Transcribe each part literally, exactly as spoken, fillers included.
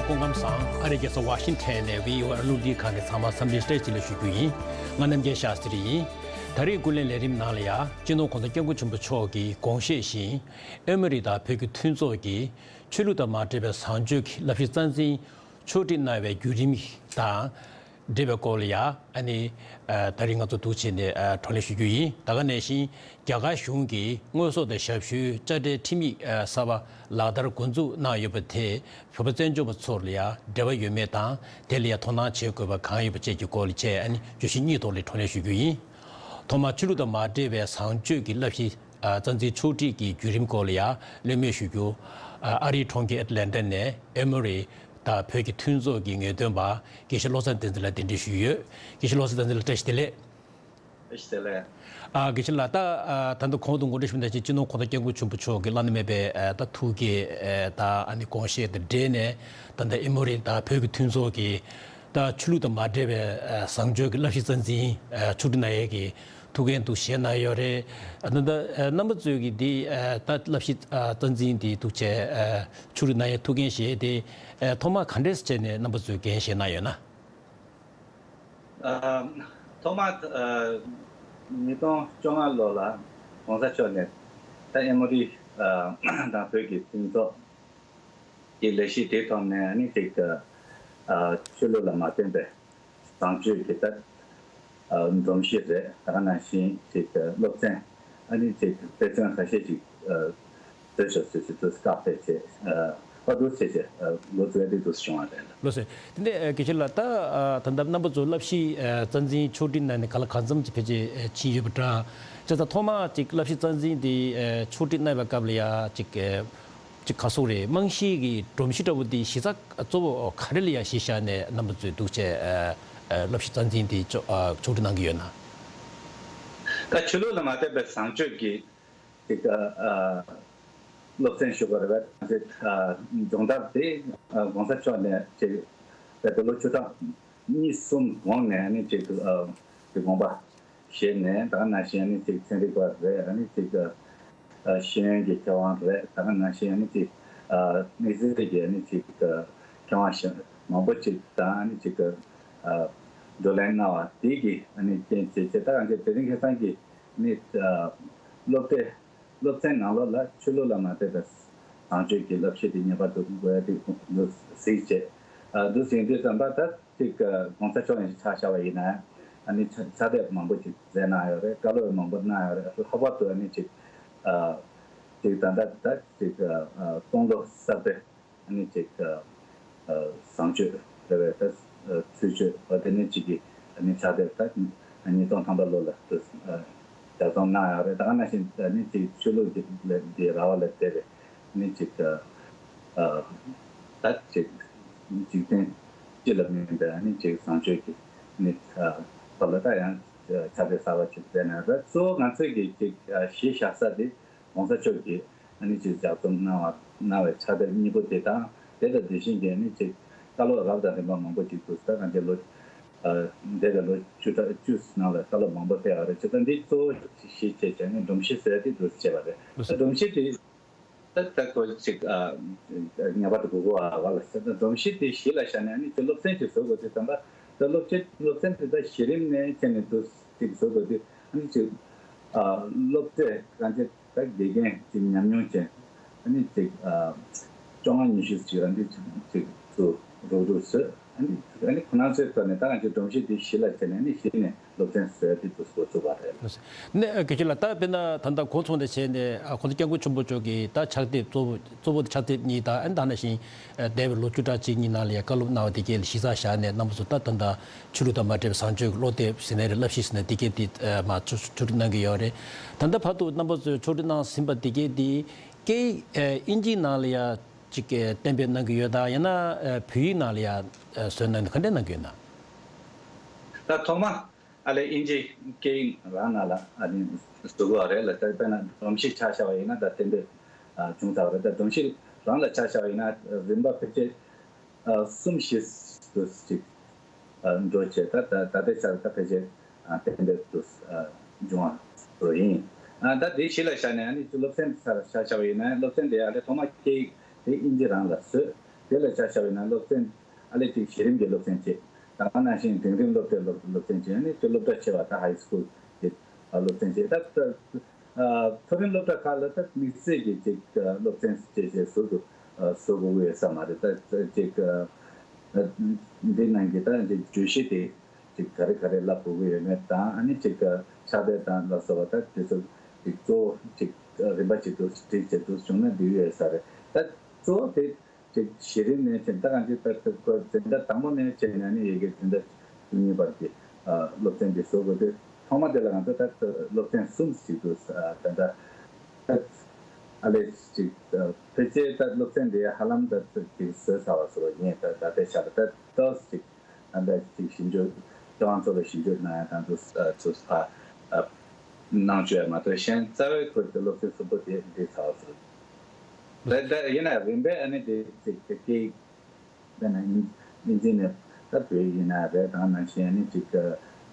སྐུ་ཁམས་བཟང་། ཨ་རིའི་རྒྱལ་ས་ཝ་ཤིང་ཐན་ནས་བྷི་ཨོ་ཨེ་རླུང་འཕྲིན་ཁང་གི་ཚང་མ་འཚམས་འདྲི་བཀྲ་ཤིས་བདེ་ལེགས་ཞུ་རྒྱུ་ཡིན། ང་རྣམ་རྒྱལ་ཤཱ་སྟྲི་ཡིན། ད་རེས་ཀུན་གླེང་ལས་རིམ་ནང་ལ་ཡ་སྤྱི་ནོར་གོང་ས་སྐྱབས་མགོན་ཆེན་པོ་མཆོག་གི་དགོངས་བཞེད་བཞིན་ཨེ་མོ་རི་དང་བོད་ཀྱི་མཐུན་ཚོགས་ཀྱིས་ཆོས་ལུགས་དང་མ་འབྲེལ་བའི་བཟང་སྤྱོད་ཀྱི་བསླབ་གཞི་རྩ་འཛིན་ཕྱོགས་སྒྲིག་གནང་བའི་བརྒྱུད་རིམ་དང་། འབྲེལ་བའི་སྐོར་ལ་ཡ་ཨ་ནི་ཨ་ད་རིང་ང་ཚོ་འདུ་བྱས་ནས་ཨ་བགྲོ་གླེང་ཞུ་རྒྱུ་ཡིན། ད་ག་ནང་བཞིན་རྒྱ་གར་གཞུང་གིས་དངོས་ཟོག་དང་ཞབས་ཞུའི་དཔྱ་ཁྲལ་ཁྲིམས་ཡིག་ཨ་གསར་པ་ལག་བསྟར་འགོ་འཛུགས་གནང་ཡོད་པ་དེས་བོད་པ་བཙན་བྱོལ་བ་ཚོར་ལ་ཡ་འབྲེལ་བ་ཡོད་མེད་དང་། དེ་ལ་ཡ་དོ་སྣང་བྱེད་དགོས་པ་གང་ཡོད་པ་བཅས་ཀྱི་སྐོར་ལ་བཅས་ཨ་ནི་བརྗོད་གཞི་གཉིས་ཐོག་ལ་བགྲོ་གླེང་ཞུ་རྒྱུ་ཡིན། ཐོག་མར་ཆོས་ལུགས་དང་མ་འབྲེལ་བའི་བཟང་སྤྱོད་ཀྱི་བསླབ་གཞི་ཨ་རྩ་འཛིན་ཕྱོགས་སྒྲིག་གི་བརྒྱུད་རིམ་སྐོར་ལ་ཡ་གླེང་མོལ་ཞུ་རྒྱུ། ཨ་ཨ་རིའི་གྲོང་ཁྱེར་ཨེ་ཏི་ལན་ཊ་ནས་ཨེ་མོ་རི་དང་བོད་ཀྱི་མཐུན་ཚོགས་ཀྱི་ངེས་སྟོན་པ་དགེ་བཤེས་བློ་བཟང་བསྟན་འཛིན་ལགས་གདན་འདྲེན་ཞུས་ཡོད། དགེ་བཤེས་བློ་བཟང་བསྟན་འཛིན་ལགས་བཀྲ་ཤིས་བདེ་ལེགས། བཀྲ་ཤིས་བདེ་ལེགས། ཨ་དགེ་བཤེས་ལགས། ད་ཨ་ད་ལྟ་གོང་དུ་ངོ་སྤྲོད་ཞུས་པ་ནང་བཞིན་སྤྱི་ནོར་གོང་ས་སྐྱབས་མགོན་ཆེན་པོ་མཆོག་གི་བླ་ན་མེད་པའི་ཨ་ད་ཐུགས་བསྐྱེད་ཨ་དང་ཨ་ནི་དགོངས་བཞེད་དང་འབྲེལ་ནས་ད་ལྟ་ཨེ་མོ་རི་དང་བོད་ཀྱི་མཐུན་ཚོགས་ཀྱིས་ད་ཆོས་ལུགས་དང་མ་འབྲེལ་བའི་ཨ་བཟང་སྤྱོད་ཀྱི་བསླབ་གཞི་རྩ་འཛིན་ཨ་ཕྱོགས་སྒྲིག་གནང་ཡས་ཀྱི་ཐུགས་འགན་དུ་བཞེས་གནང་ཡོད་རེད། ཨ་ད་ལྟ་ཨ་རྣམ་པ་ཚོས་ཀྱི་འདི་ཨ་ད་བསླབ་གཞི་ཨ་རྩ་འཛིན་འདི་ཐུགས་བྱས་ཨ་ཕྱོགས་སྒྲིག་གནང་ཡས་ཐུགས་འགན་བཞེས་ཏེ་ཨ་ཐོག་མར་ག་འདྲས་བྱས་ནས་རྣམ་པ་ཚོས་འགན་བཞེས་གནང་ཡོད་ན། ཨ་ཐོག་མར་ཨ་ཉིས་སྟོང་བཅོ་ལྔ་ལོ་ལ་གོང་ས་མཆོག་ནས་ད་ཨེ་མོ་རི་ཨ་དང་བོད་ཀྱི་མཐུན་ཚོགས་ཀྱི་ལས་གཞི་དེའི་ཐོག་ནས་ཨ་ནི་ཅིག་ཨ་ཆོས་ལུགས་ལ་མ་བརྟེན་པའི་བཟང་སྤྱོད་ཀྱི་ད་ཨ་སྒྲོམ་གཞི་རེད། ད་ག་ནང་བཞིན་ཅིག་ཨ་སློབ་ཚན་ཨ་ནི་ཅིག་དཔེ་མཚོན་ཁ་ཤས་ཅིག་ཨ་བཟོས་ཤོག་ཟེར་ཅིག་ཏུ་བཀའ་ཕེབས་བྱས་ཨ་ཨ་འདུག་བྱས་བྱས་ཨ་འགོ་བཙུགས་ཏེ་འདུག་བྱུང་བ་རེད། ལགས་སོ། དེ་ནས་ཨ་དགེ་བཤེས་ལགས། ད་ཨ་ད་ལྟ་རྣམ་པ་ཚོ་བསླབ་གཞི་ཨ་རྩ་འཛིན་ཕྱོགས་སྒྲིག་གནང་ནས་ག་ལ་གང་འཚམ་ཅིག་ཕལ་ཆེར་ཨ་ཕྱིན་ཡོད་པ་འདྲ། བྱས་ཙང་ཐོག་མར་ཅིག་བསླབ་གཞི་རྩ་འཛིན་དེ་ཨ་ཕྱོགས་སྒྲིག་གནང་བའི་སྐབས་ལ་ཡ་ཅིག་ཨ་ཅིག་ག་སོགས་རེད། རྨང་གཞི་གི་སྒྲོམ་གཞི་འདྲ་བོ་དེ་གཞི་རྩ་གཙོ་བོ་ག་རེ་ལ་ཡ་གཞི་བཞག་ནས་རྣམ་པ་ཚོས་འདུག་བྱས་ཨ་ཨ་བསླབ་གཞི་རྩ་འཛིན་དེ་ཕྱོགས་ཨ་ཕྱོགས་སྒྲིག་གནང་གི་ཡོད་ན། ད་ཆོས་ལུགས་ལ་མ་བརྟེན་པའི་བཟང་སྤྱོད་ཀྱི་ཅིག་ཨ་ཨ་སློབ་ཚན་ཞུ་དགོས་རེད་པས། ཨ་སྦྱོང་བརྡར་དེ་ཨ་གོང་ས་མཆོག་ནས་ཅིག་རྦད་དེ་ལོ་བཅུ་ཕྲག་གཉིས་གསུམ་གོང་ནས་ནི་ཅིག་ཨ་ཅིག་དགོངས་པ་བཞེས་ནས། ད་ག་ནང་བཞིན་ནི་ཅིག་ཚན་རིག་པ་རེད། ཨ་ནི་ཅིག་ཨ་ཤེས་ཡོན་གྱི་མཁས་དབང་རེད། ད་ག་ནང་བཞིན་ནི་ཅིག་ཨ་དམིགས་བསལ་གྱི་ནི་ཅིག་ཨ་མཁས་དབང་གཞན་མང་པོ་ཅིག་དང་ནི་ཅིག་ཨ་བགྲོ་གླེང་གནང་བ་དེ་གི་ནི་རྐྱེན་བྱས་བྱས། ད་ག་ཅིག་དེ་རིང་ཁ་སང་གི་ནི་ཨ་སློབ་གྲྭའི་སློབ་ཚན་ནང་ལོགས་ལ་ཆོས་ལུགས་ལ་མ་ལྟོས་པའི་བཟང་སྤྱོད་ཀྱི་བསླབ་བྱ་དེ་ངེས་པར་དུ་དགོས་ཡ་དེ་འདུག་གཟིགས་བྱས། ཨ་འདུག་ཟིན་དུས་ཙམ་པ་ད་ཅིག་གོང་ས་མཆོག་ཡིན་ཆ་བཞག་པ་ཡིན་ན། ཨ་ནི་ཕྱག་ཕྱག་དེབ་མང་པོ་ཅིག་མཛད་གནང་ཡོད་རེད། བཀའ་སློབ་མང་པོ་གནང་ཡོད་རེད། ལྷག་པར་དུ་ཨ་ནི་ཅིག་ཨ་ཅིག་ད་ལྟ་ད་ཅིག་ཨ་སྟོང་ལོ་གསར་པའི་ཨ་ནི་ཅིག་ཨ་བཟང་སྤྱོད་རེད་པས། ད་ཚུལ་འཆོས་པ་དེ་ནི་གཅིག་གིས་ཨ་ནི་ཕྱག་དེབ་ད་ཉིས་སྟོང་ཐམ་པ་ལོ་ལ་ཨ་ལྗགས་རྩོམ་གནང་ཡོད་རེད། ད་ག་ནང་བཞིན་ཨ་ནི་ཅིག་ཆོས་ལུགས་ཀྱི་ལས་འདི་ར་བ་ལས་འདས་པའི་ཨ་ནི་ཅིག་ཨ་ད་ཅིག་འཇིག་རྟེན་སྤྱི་ལ་སྨན་པའི་ཨ་ནི་ཅིག་བཟང་སྤྱོད་ཀྱི་ཨ་ནི་ཨ་བར་ལ་ད་ཡང་ཕྱག་དེབ་གསར་པ་ཅིག་མཛད་གནང་ཡོད་རེད། གཙོ་བོ་ང་ཚོས་ཀྱི་ཅིག་གཞི་བཞག་ས་དེ་གོང་ས་མཆོག་གིས་ཨ་ནི་ཅིག་ལྗགས་རྩོམ་གནང་བ་གནང་བའི་ཕྱག་དེབ་གཉིས་པོ་དེ་དང་། དེ་དང་དེ་བཞིན་གྱི་ཨ་ནི་ཅིག་བཀའ་སློབ་རབ་དང་རིམ་པ་མང་པོ་ཅིག་འདུག་ད་གང་ཅི་ལོ་ཨ་འདས་པའི་ལོ་བཅུ་ཕྲག་བཅུ་ནང་ལ་བཀའ་སློབ་མང་པོ་ཕེབས་པ་རེད། བྱས་ཙང་འདི་གཙོ་བོ་གཞི་བྱས་བྱས་ནས་སྒྲོམ་གཞི་ཟེར་དེ་འདུག་བྱས་པ་རེད། ད་སྒྲོམ་གཞི་དེ་ད་ད་ཁོ་ཅིག་ཨ་ངེས་པར་དུ་དགོས་གོ་ཨ་བ་ལ་ཟེར། ད་སྒྲོམ་གཞི་དེ་གཞི་ལ་བཞག་ནས་ཨ་ནི་ཅིག་སློབ་ཚན་ཅིག་བཟོ་དགོས་དུས་ཙམ་པ། ད་སློབ་ཚན་སློབ་ཚན་དེ་ད་གཞི་རིམ་ནས་བྱས་ནས་འདུག་ཅིག་བཟོ་དགོས་དུས་ཨ་ནི་ཅིག་ཨ་སློབ་གྲྭས་གང་ཅི་ད་དགེ་རྒན་ཅིག་ཉམས་མྱོང་ཅན་ཨ་ནི་ཅིག་ཨ་བཅོ་ལྔ་ཉི་ཤུ་ཅིག་ཨ་ནི་ཅིག་ཚུར་རུག་རུག་བཟོས། ཨ་ནི་ཨ་ནི་ཁོ་རང་ཚོའི་ཐོག་ནས་ད་ང་ཚོའི་སྒྲོམ་གཞི་འདི་གཞི་ལ་བྱས་ནས་ཨ་ནི་གཞི་ནས་སློབ་ཚན་བཟོས་ཏེ་འདུག་འགོ་བཙུགས་པ་རེད། ནས་དགེ་བཤེས་ལགས། ད་དཔེར་ན་ད་ལྟ་གོ་མཚུངས་དང་བྱས་ནས་ཨ་གོང་ས་སྐྱབས་མགོན་ཆེན་པོ་མཆོག་གིས་ད་ཕྱག་དེབ་གཙོ་བོ་གཙོ་བོ་ཕྱག་དེབ་གཉིས་དང་། ཨ་ནི་ད་ནང་བཞིན་འདས་པའི་ལོ་བཅུ་ཕྲག་གཅིག་གཉིས་ནང་ལ་ཡང་བཀའ་སློབ་གནང་བ་དེ་གས་ལ་གཞི་རྩ་བཞག་ནས་རྣམ་པ་ཚོ་ད་ད་ལྟ་ཆོས་ལུགས་དང་མ་འབྲེལ་བའི་བཟང་སྤྱོད་ཀྱི་སློབ་དེབ་ཟེར་ནའི་རེད། བསླབ་གཞི་ཟེར་ནའི་དེ་གས་དེ་མར་ཕྱོགས་སྒྲིག་གནང་གི་ཡོད་རེད། ད་ལྟ་བར་དུ་རྣམ་པ་ཚོས་ཕྱོགས་སྒྲིག་གནང་ཟིན་པ་དེ་གས་དེ་སྐད་ཡིག་ཨིན་ཇིའི་ནང་ལ་ཡང་ཅིག་གཏན་འབེབས་གནང་གི་ཡོད་དམ། ཡང་ན་བོད་ཡིག་ནང་ལ་ཡང་བཟོས་གནང་ནས་ག་འདྲས་གནང་གི་ཡོད་ན། ད་ཐོག་མ་ཨ་ལས་ཨིན་ཇི་སྐད་ཡིག་རང་ནང་ལ་ཨ་ནི་བཟོ་དགོས་པ་རེད་ལ། ད་དཔེར་ན་སྒྲོམ་གཞི་ཆ་བཞག་པ་ཡིན་ན་ད་གཏན་འབེབས་བྱུང་ཚར་བ་རེད། ད་སྒྲོམ་གཞི་རང་ལ་ཆ་བཞག་པ་ཡིན་ན་རིམ་པ་ཕལ་ཆེར་ཨ་གསུམ་བཞི་དུ་ཅིག་ཨ་འགྲོ་བྱས། ད་ད་ད་ལྟའི་ཆར་ད་ཕལ་ཆེར་ཨ་གཏན་འབེབས་དུ་ཨ་འབྱུང་བ་རུ་ཡིན། ཨ་ད་དེ་གཞི་ལ་བཞག་ནས་ཨ་ནི་སློབ་ཚན་ཆ་བཞག་པ་ཡིན་ན་སློབ་ཚན་དེ་ཨ་ལས་ཐོག་མ་སྐད་ཡིག་དེ་ཨིན་ཇི་རང་ལ་བཟོས། དེ་ལ་ཆ་བཞག་པ་ཡིན་ན་སློབ་ཚན་ཨ་ལས་ཅིག་གཞི་རིམ་གྱི་སློབ་ཚན་བྱས། ད་ག་ནང་བཞིན་འབྲིང་རིམ་སློབ་གྲྭའི་སློབ་སློབ་ཚན་བྱས། ཨ་ནི་དེ་སློབ་གྲྭ་ཆེ་བ་ད་ཧའི་སི་ཀུལ་གྱི་སློབ་ཚན་བྱས། ད་ད་ཨ་མཐོ་རིམ་སློབ་གྲྭ་ཁག་ལ་ད་དམིགས་བསལ་གྱི་ཅིག་ཨ་སློབ་ཚན་བཅས་བཅས་ཟུར་དུ་ཨ་བཟོ་དགོས་ཀྱི་ཡོད་ས་མ་རེད། ད་ཅིག་ཨ་འདི་ནང་གི་ད་ཅིག་བརྗོད་གཞི་དེ་ཅིག་ག་རེ་ག་རེ་བསླབ་དགོས་ཀྱི་ཡོད་མེད་དང་། ཨ་ནི་ཅིག་ཨ་ཕྱག་དེབ་དང་ལ་སོགས་པ་ད་དེ་ཚོ་ཅིག་གཙོ་བོ་ཅིག་ཨ་རིམ་པ་གཅིག་ཏུ་སྒྲིག་བྱས་འདུག་བྱུང་ན་འགྲིག་ཡོད་ས་རེད། ད་གཙོ་བོ་དེ་ཅིག་གཞི་རིམ་ནས་བྱས། ད་གང་ཅི་ལྟར་ཁོ་འཛིན་གྲྭ་དང་པོ་ནས་བྱས་ནས་ནི་ཡི་གེ་འཛིན་གྲྭ་བཅུ་གཉིས་བར་གྱི་ཨ་སློབ་ཚན་འདི་བཟོ་དགོས་དུས། ཐོག་མ་དེ་ལ་ང་ཚོ་ད་སློབ་ཚན་གསུམ་ཞིག་ཏུ་ཨ་ད་ལྟ་ཨ་ལས་ཅིག་ཨ་ཕལ་ཆེར་ད་སློབ་ཚན་འདི་ཧ་ལམ་ད་ཅིག་བཟོས་ཚར་བ་བཟོ་བ་ཡིན། ད་ད་ལྟའི་ཆར་ད་ཏོག་ཙམ་ཅིག་ད་ལྟ་ཅིག་ཞིབ་འཇུག་ལྟེ་བ་ཚོ་ལ་ཞིབ་འཇུག་གནང་ཡ་དང་དུ་ཨ་ཚོ་ཨ་ཨ་གནང་བཅུག་ཡ་མ་གཏོགས། གཞན་རྩ་བའི་ཁུལ་དུ་སློབ་ཚན་གསུམ་པོ་དེ་འདི་ཚར་བ་བཟོ། རེད། ད་ཡིན་ན་རིམ་པས་ཨ་ནི་དེ་ཅིག་དེ་སྐད་དཔེར་ན་དབྱིན་དབྱིན་ཇི་ནས་ད་བོད་ཡིན་ན་རེད། ད་ནང་བཞིན་ཨ་ནི་ཅིག་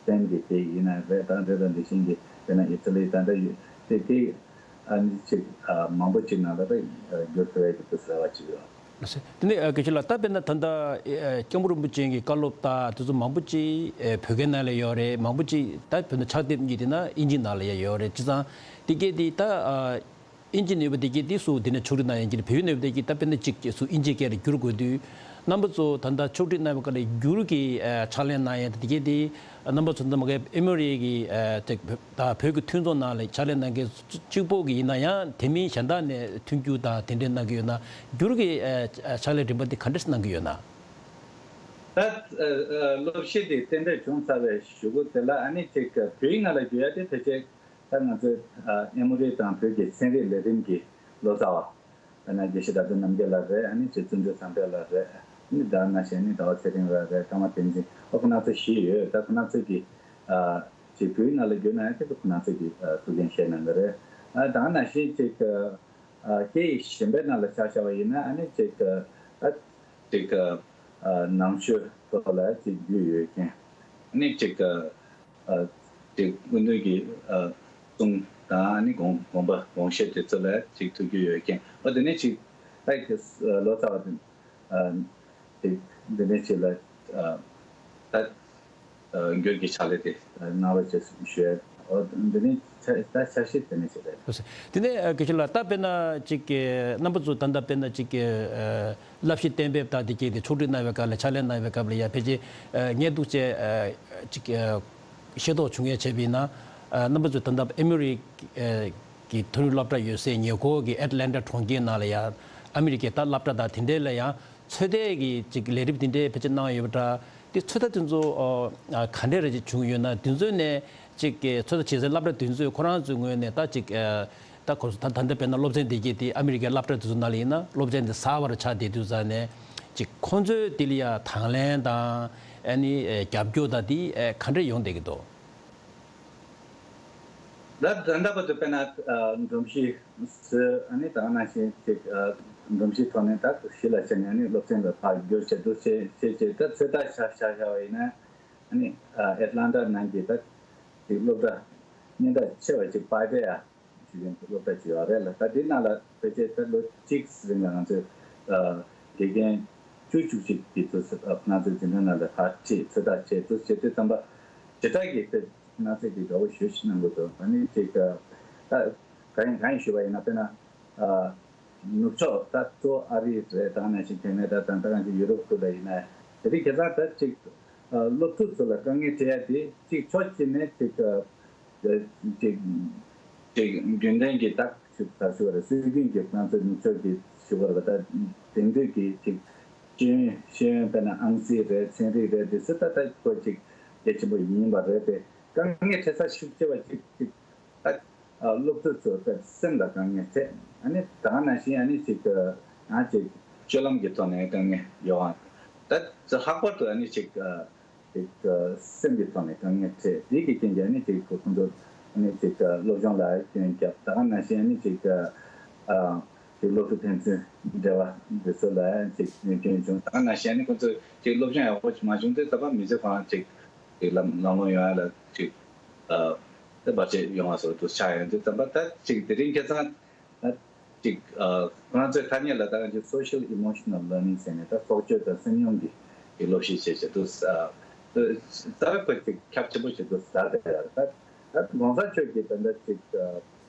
སྤེན་གྱི་སྐད་ཡིན་ན་རེད། ད་འདི་དང་འདི་བཞིན་གྱི་དཔེར་ན་ཨི་ཊ་ལི་ད་ད་ཡོད་དེ་སྐད་ཨ་ནི་ཅིག་ཨ་མང་པོ་ཅིག་ནང་ལ་ད་བསྒྱུར་ཐུབ་ཡ་གི་དུ་ཟེར་བ་ཅིག་ཡོད། དེ་ནས་ཨ་དགེ་བཤེས་ལགས། ད་དཔེར་ན་ད་ལྟ་ཨ་སྐྱབས་མགོན་རིན་པོ་ཆེ་གི་བཀའ་སློབ་དང་དེ་ཚོ་མང་པོ་ཅིག་ཨ་བོད་སྐད་ནང་ལ་ཡོད་རེད། མང་པོ་ཅིག་ད་དཔེར་ན་ཕྱག་དེབ་གཉིས་དེ་ན་དབྱིན་ཇི་ནང་ལ་ཡང་ཡོད་རེད། བྱས་ཙང་དེ་སྐད་དེ་ད་ཨ་དབྱིན་ཇི་ནས་ཡོད་པ་དེ་གྱད་དེ་སུ་དེ་ནས་ཕྱོགས་སྒྲིག་གནང་ཡ་ཡིན་གྱི་རེད། བོད་ཡིག་ནས་ཡོད་པ་དེ་གྱད་ད་དཔེར་ན་གཅིག་སུ་དབྱིན་ཇིའི་སྐད་ལ་བསྒྱུར་དགོས་དུས། རྣམ་པ་ཚོ་ད་ལྟ་ཕྱོགས་སྒྲིག་གནང་བའི་སྐབས་ལ་བསྒྱུར་གྱི་ཨ་ཕྱག་ལས་གནང་ཡ་དེ་གྱད་དེ། རྣམ་པ་ཚོ་ད་ལྟ་མ་གི་ཨེ་མོ་རི་གི་ཨ་དེ་བོད་ད་བོད་ཀྱི་མཐུན་ཚོགས་ནང་ལ་ཕྱག་ལས་གནང་མཁན་གཅིག་པོ་གི་ཡིན་ན་ཡང་དེ་མིན་གཞན་དག་ནས་མཐུན་འགྱུར་དང་དེ་འདྲས་གནང་གི་ཡོད་ན། བསྒྱུར་གྱི་ཨ་ཕྱག་ལས་རིམ་པ་དེ་ག་འདྲས་གནང་གི་ཡོད་ན། ད་ཨ་ཨ་སློབ་གཞི་དེ་གཏན་འབེབས་བྱུང་ཚར་བའི་གཞུག་གུ་དེ་ལ་ཨ་ནི་ཅིག་བོད་ཡིག་ནང་ལ་བསྒྱུར་ཡ་དེ་ཕལ་ཆེར་ད་ང་ཚོའི་ཨ་ཨེ་མོ་རི་དང་བོད་ཀྱི་ཚན་རིག་ལས་རིམ་གྱི་ལོ་ཙཱ་བ། དཔེར་ན་དགེ་བཤེས་ཟླ་སྒྲོན་རྣམ་རྒྱལ་ལགས་རེད། ཨ་ནི་ཅིག་བརྩོན་འགྲུས་བསམ་འཕེལ་ལགས་རེད། ཨ་ནི་ད་ནང་བཞིན་ཨ་ནི་ཟླ་བ་ཚེ་རིང་ལགས་རེད། ཀརྨ་བསྟན་འཛིན། ཨོ་ཁོ་ན་ཚོ་བཞི་ཡོད། ད་ཁོ་ན་ཚོ་གི་ཨ་ཅིག་བོད་ཡིག་ནང་ལ་བསྒྱུར་ན་ཡང་ཁྱེད་ཚོ་ཁོ་ན་ཚོ་གི་ཨ་ཐུགས་འགན་བཞེས་གནང་གི་རེད། ཨ་ད་ནང་བཞིན་ཅིག་ཨ་སྐད་ཡིག་གཞན་པའི་ནང་ལ་ཆ་བཞག་པ་ཡིན་ན། ཨ་ནི་ཅིག་ཨ་ཅིག་ཨ་ནང་ཆོས་ཐོག་ལ་ཅིག་རྒྱུས་ཡོད་མཁན། ཨ་ནི་ཅིག་ཨ་ཨ་ཅིག་སྐུ་མདུན་གྱི་ཨ་གསུང་དང་། ཨ་ནི་དགོངས་དགོངས་པ་དགོངས་བཞེད་དེ་ཚོ་ལ་ཅིག་ཐུགས་རྒྱུས་ཡོད་མཁན། ཨ་དེ་ནས་ཅིག་ཨ་ལོ་ཙཱ་བ་དེ་ཨ་ཅིག་འདི་ནས་ཅིག་ལ་ཨ་ད་ཨ་འགྱུར་གྱི་ཕྱག་ལས་དེ་གནང་རོགས་ཞེས་ཞུ་ཡ། ཨ་འདི་ནས་ཆ་ད་ཆ་ཤས་དེ་ནས་ཅིག་རེད། དེ་ནས་ཨ་དགེ་བཤེས་ལགས། ད་དཔེར་ན་ཅིག་གི་རྣམ་པ་ཚོ་ད་ལྟ་དཔེར་ན་ཅིག་གི་ཨ་བསླབ་གཞི་གཏན་འབེབས་དང་དེ་གྱད་དེ་ཕྱོགས་སྒྲིག་གནང་བའི་སྐབས་ལ་ཕྱག་ལས་གནང་བའི་སྐབས་ལ་ཡ་ཕལ་ཆེར་ཨ་ངས་འདུག་བྱས་ཨ་ཅིག་ཨ་ཤེས་རྟོགས་བྱུང་ཡ་བྱས་པ་ཡིན་ན། ཨ་རྣམ་པ་ཚོས་ད་ལྟ་ཨེ་མོ་རི་ཨ་གི་མཐོ་རིམ་སློབ་གྲྭ་ཡོད་སའི་ཉེ་འཁོར་གྱི་ཨེ་ཊ་ལན་ཊ་གྲོང་ཁྱེར་ནང་ལ་ཡང་ཨ་མི་རི་ཀའི་ད་སློབ་གྲྭ་དང་དེ་འདྲས་ལ་ཡང་ཚོད་ལྟའི་གི་ཅིག་ལས་རིམ་དེ་འདྲས་ཕལ་ཆེར་གནང་ཡོད་པ་འདྲ། དེ་ཚོད་ལྟ་དེ་ཚོ་ཨ་ག་འདྲས་རེ་ཅིག་བྱུང་ཡོད་ན། དེ་ཚོ་ནས་ཅིག་གི་ཚོད་ལྟ་བྱེད་སའི་སློབ་གྲྭ་དེ་ཚོས་ཁོ་རང་ཚོའི་ངོས་ནས་ད་ཅིག་ཨ་ད་ཁོ་ཚོ་ད་ད་ལྟ་དཔེར་ན་སློབ་ཚན་དེ་གྱད་དེ་ཨ་མི་རི་ཀའི་སློབ་གྲྭ་དེ་ཚོ་ནང་ལ་ཡིན་ན་སློབ་ཚན་དེ་གསར་པ་རུ་ཆགས་བསྡད་དུས་ཙང་ནས་ཅིག་ཁོང་ཚོས་དེ་ལ་ཡ་དང་ལེན་དང་ཨ་ནི་ཨ་རྒྱབ་སྐྱོར་དང་དེ་ཨ་ག་འདྲས་ཡོང་བསྡད་ཀྱི་འདུག་ད་ད་ལྟ་བར་དུ་དཔེར་ན་ཨ་སྒྲོམ་གཞི་བཟོས། ཨ་ནི་ད་ག་ནང་བཞིན་ཅིག་ཨ་སྒྲོམ་གཞིའི་ཐོག་ནས་ད་གཞི་ལ་བྱས་ནས་ཨ་ནི་སློབ་ཚན་ལ་ཕར་བསྒྱུར་བྱས་འདུག་བྱས་བྱས་བྱས། ད་ཚོད་ལྟ་བྱ་བྱ་བྱ་བ་ཡིན་ན། ཨ་ནི་ཨ་ཨེ་ཊ་ལན་ཊ་ནང་གི་ད་ཅིག་སློབ་གྲྭ་སྙན་གྲགས་ཆེ་བ་ཅིག་པཱ་ཊེ་ཡ་ཞུ་མཁན་གྱི་སློབ་གྲྭ་ཅིག་ཡོད་རེད་ལ། ད་འདི་ནང་ལ་ཕལ་ཆེར་ད་ལོ་གཅིག་རིང་ལ་ང་ཚོས་ཨ་དགེ་རྒན་བཅུ་བཅུ་གཅིག་གི་དུས་ཚོད་ཨ་ང་ཚོའི་འཛིན་གྲྭ་ནང་ལ་ཕར་ཁྲིད། ཚོད་ལྟ་བྱས་འདུག་བྱས་དུས་ཙམ་པ་ཇི་ལྟར་གྱི་དེ་ང་ཚོས་ཀྱི་དགའ་བོ་ཞེ་ཅིག་གནང་གི་འདུག་ཨ་ནི་ཅིག་ཨ་ད་གང་ཡིན་གང་ཡིན་ཞུས་པ་ཡིན་ན། དཔེར་ན་ཨ་ནུབ་ཕྱོགས་ད་གཙོ་བོ་ཨ་རི་རེད། ད་ག་ནང་བཞིན་དེ་ནས་ད་ད་ད་གང་ཅིག་ཡུ་རོབ་ཁུལ་ལ་ཡིན་ན། དེ་རིང་ཁ་སང་ད་ཅིག་ཨ་སློབ་ཕྲུག་ཚོ་ལ་དཀའ་ངལ་འཕྲད་ཡ་དེ་ཅིག་ཕྱོགས་གཅིག་ནས་ཅིག་ཨ་ཅིག་ཅིག་རྒྱུན་ལྡན་གྱི་ད་ཞུ་ད་ཞུ་བ་རེད། སྲོལ་རྒྱུན་གྱི་ང་ཚོའི་ནུབ་ཕྱོགས་ཀྱི་ཞུ་བ་རེད། ད་དེང་དུས་ཀྱི་ཅིག་ཤེས་ཡོན་ཤེས་ཡོན་དཔེར་ན་ཨང་རྩིས་རེད། ཚན་རིག་རེད། དེ་ཚོ་ད་ལྟ་ཁོ་ཅིག་གལ་ཆེན་པོ་ཡིན་པ་རེད་དེ། དཀའ་ངལ་འཕྲད་ས་ཤུགས་ཆེ་བ་ཅིག་ཅིག་ད་ཨ་སློབ་ཕྲུག་ཚོ་ད་སེམས་ལ་དཀའ་ངལ་འཕྲད། ཨ་ནི་ད་ག་ནང་བཞིན་ཨ་ནི་ཅིག་ཨ་ཅིག་སྤྱོད་ལམ་གྱི་ཐོག་ནས་དཀའ་ངལ་ཡོང་བ། ད་ལྷག་པར་དུ་ཨ་ནི་ཅིག་ཨ་ཅིག་ཨ་སེམས་ཀྱི་ཐོག་ནས་དཀའ་ངལ་འཕྲད། དེ་གི་རྐྱེན་གྱིས་ཨ་ནི་ཅིག་ཁོ་ཁོང་ཚོ་ཨ་ནི་ཅིག་ཨ་སློབ་སྦྱོང་ལ་སྐྱོན་བརྒྱབ། ད་ག་ནང་བཞིན་ཨ་ནི་ཅིག་ཨ་ཨ་ཅིག་སློབ་ཕྲུག་ཕན་ཚུན་འབྲེལ་བ་འདི་ཚོ་ལ་ཅིག་སྐྱོན་བྱུང་། ད་ག་ནང་བཞིན་ཨ་ནི་ཁོང་ཚོ་ཅིག་སློབ་སྦྱོང་ཡག་པོ་ཅིག་མ་བྱུང་དུས་ཙམ་པ་མི་ཚེ་གང་ཅིག་ཅིག་ལམ་ལམ་ལྷོང་ཡོང་ཡ་ལ་ཅིག་ཨ་དེ་བར་ཆད་ཡོང་བ་སོགས་དུ་ཆགས་ཡོང་དུས་ཙམ་པ། ད་ཅིག་དེ་རིང་ཁ་སང་ད་ ཅིག་ཨ་ཁོ་རང་ཚོའི་ཐ་སྙད་ལ་ད་ག་ཅིག་social emotional learning ཟེར་ནས་ད་ཚོགས་སྤྱོད་དང་སེམས་མྱོང་གི་གི་སློབ་གཞི་བྱས་བྱས་འདུག་ཨ་རྩ་བའི་ཁོ་ཅིག་ཁྱབ་ཆེན་པོ་བྱས་འདུག་ཟ་དེ་ཡ་ད་ད་གོང་ས་མཆོག་གིས་ད་ལྟ་ཅིག་ཨ་